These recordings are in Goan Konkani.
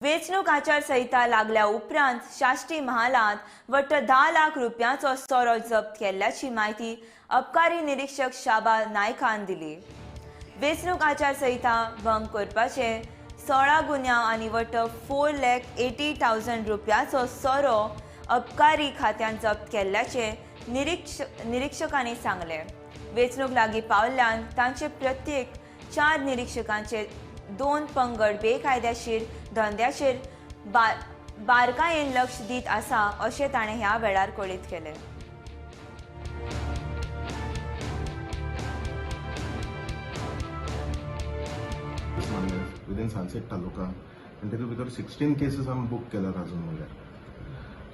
वेंचणूक आचारसंहिता लागल्या उपरांत साश्टी म्हालांत वट्ट 10 लाख रुपयांचो सोरो जप्त केल्ल्याची म्हायती अबकारी निरीक्षक शाबा नायकान दिली. वेंचणूक आचारसंहिता भंग करपाचे 16 गुन्यांव आनी वट्ट 4,80,000 रुपयाचो सोरो अबकारी खात्यान जप्त केल्ल्याचे निरीक्षकांनी सांगले. वेंचणूक लागीं पावल्ल्यान तांचे प्रत्येक चार निरीक्षकांचे दोन पंगड बेकायदेशीर धंद्याचेर बारकायेन लक्ष दीत आसा, अशें ताणें ह्या वेळार कळीत केलें. विदीन सालसेट तालुका आनी तितून भितर 16 केसीस आमी बूक केल्यात अजून म्हणल्यार.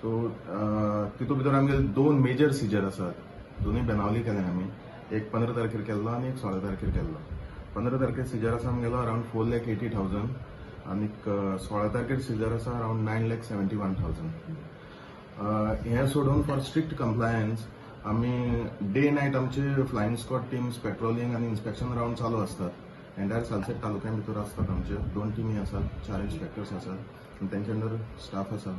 सो तितून भितर आमगे दोन मेजर सिजर आसात. दोनूय बेनावली केले आमी. एक 15 तारखेर केल्लो आनी एक 16 तारखेर केल्लो. 15 तारखेर सिजर आसा आमगेलो अरावंड 4,80,000 आनीक 16 तारखेर सिजर आसा अरावंड 9,71,000. हें सोडून फॉर स्ट्रिक्ट कंप्लायन्स आमी डे नायट आमचे फ्लायंग स्क्वॉड टीम्स पेट्रोलिंग आनी इन्स्पेक्शन रावंड चालू असतात. एंटायर सालसेट तालुक्या भितर असतात. आमचे दोन टिमी आसात, चार इन्स्पेक्टर्स आसात आनी तेंचे अंडर स्टाफ आसा.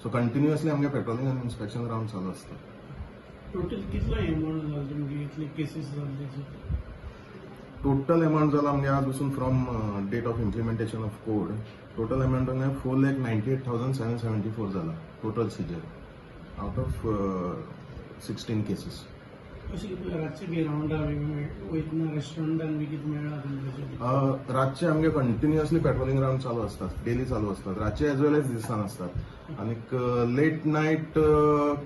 सो कंटिन्युअसली आमगे पेट्रोलिंग आनी इन्स्पेक्शन रावंड चालू आसता. टोटल कितलो एमाउंट जालो तुमगे, कितले केसीस जाले तेचे? टोटल अमाऊंट जाला आमगे आज पसून, from date of implementation of code, total amount आमगे 4,98,774 जाला total seizure out of 16 cases. अशें कितें रातचे बी रावंडा बी वयतना रेस्टॉरंटान बी कितें मेळ्ळा तुमकां? रातचे आमगे कंटिन्युअसली पेट्रोलिंग रावंड चालू असतात, डेली चालू असतात, रातचे एज वेल एज दिसान असतात. आनीक लेट नायट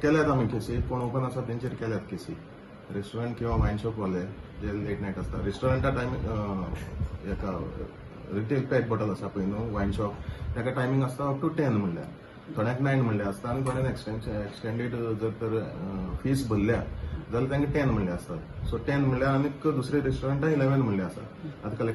केल्यात आमी केसी. कोण ओपन आसा तेंचेर केल्यात केसी, रेस्टॉरंट किंवा वायन शॉपवाले जे लेट नायट असतात. रेस्टॉरंटा टायम हेका रिटेल पॅक बॉटल आसा पळय न्हू, वायन शॉप, ताका टायमींग आसता अप टू 10 म्हणल्यार, थोड्यांक 9 म्हणल्यार आसता आनी थोड्यांक एक्सटेंडेड जर तर फीस भरल्या जाल्यार तांकां 10 म्हणल्यार आसतात. सो 10 म्हणल्यार आनीक दुसरे रेस्टॉरंटां 11 म्हणल्यार आसा. आतां कलेक्टर